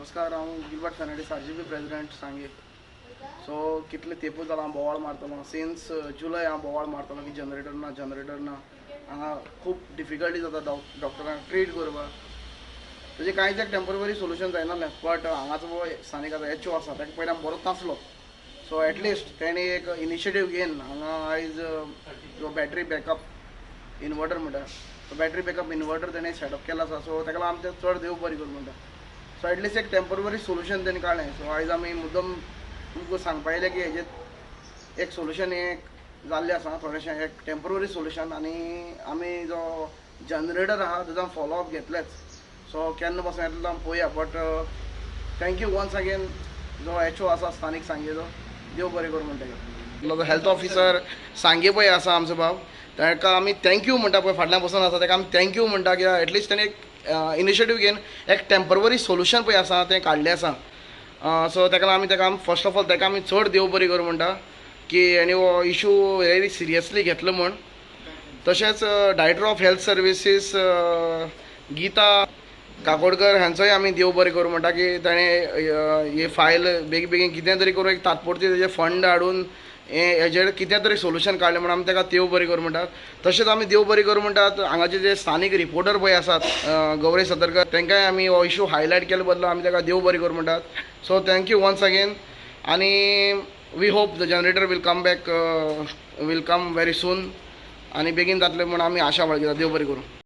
नमस्कार, हांव Gilbert Fernandes, RGP president, Sanguem. So कितले तेंपूच जालो हांव बोवाळ मारतलो. सिन्स जुलय हांव बोवाळ मारतलो की जनरेटर ना, जनरेटर ना. हांगा खूब डिफिकल्टी जाता डॉक्टरांक ट्रीट करपाक. तेजें कांयच एक टेंपररी सोल्युशन जायनासलें, बट हांगाचो पळय स्थानीक आतां एच ओ आसा, ताका पयलीं आमी बरो तासलो. सो एटलिस्ट तेणी एक इनिशिएटीव घेवन हांगा आयज जो बॅटरी बॅकअप इन्वर्टर म्हणटा, तो बॅटरी बॅकअप इन्वर्टर तेणें सेटअप केलो आसा. सो ताका लागून आमी चड देव बरें करूं म्हणटा. सो एटलिस्ट एक टेंपररी सोल्युशन तेणी काडलें. सो आयज आमी मुद्दम तुमकां सांगपा येयलें की हेजें एक सोल्युशन हें जाल्लें आसा, थोडेशें एक टेंपररी सोल्युशन. आनी आमी जो जनरेटर आहा तेजो आमी फॉलोअप घेतलेच. सो केन्ना पासून येतलो आमी पळोवया. But thank you once again, जो एच ओ आसा स्थानीक सांगेचो, देव बरें करूं म्हणटा. जो हेल्थ ऑफिसर सांगे पळय आसा आमचो बाब, ताका आमी thank you म्हणटा. पळय फाटल्यान बसून आसा, ताका आमी thank you म्हणटा, कित्याक एटलिस्ट तेणें एक इनिशिएटीव घेवन एक टेंपररी सोल्युशन पळय आसा तें काडलें आसा. सो ताका लागून आमी ताका फर्स्ट ऑफ ऑल ताका आमी चड देव बरी करूं म्हणटा की हेणी हो इशू वेरी सिरियसली घेतलो म्हूण. तशेंच director of health services Geeta Kakodkar हांचोय आमी देव बरें करूं म्हणटा की ताणें ही फायल बेगीन बेगीन कितें तरी करून एक तात्पुरती तेजे फंड हाडून हें हेजेर कितें तरी सोल्युशन काडलें म्हूण आमी ताका देव बरें करूं म्हणटात. तशेंच आमी देव बरें करूं म्हणटात हांगाचे जे स्थानीक रिपोर्टर पळय आसात, गौरी सदरकर, तांकांय आमी हो इशू हायलायट केले बदला आमी ताका देव बरें करूं म्हणटात. So thank you once again आनी we hope the generator will come back, will come very soon आनी बेगीन जातलें म्हूण आमी आशा बाळगितात. देव बरें करूं.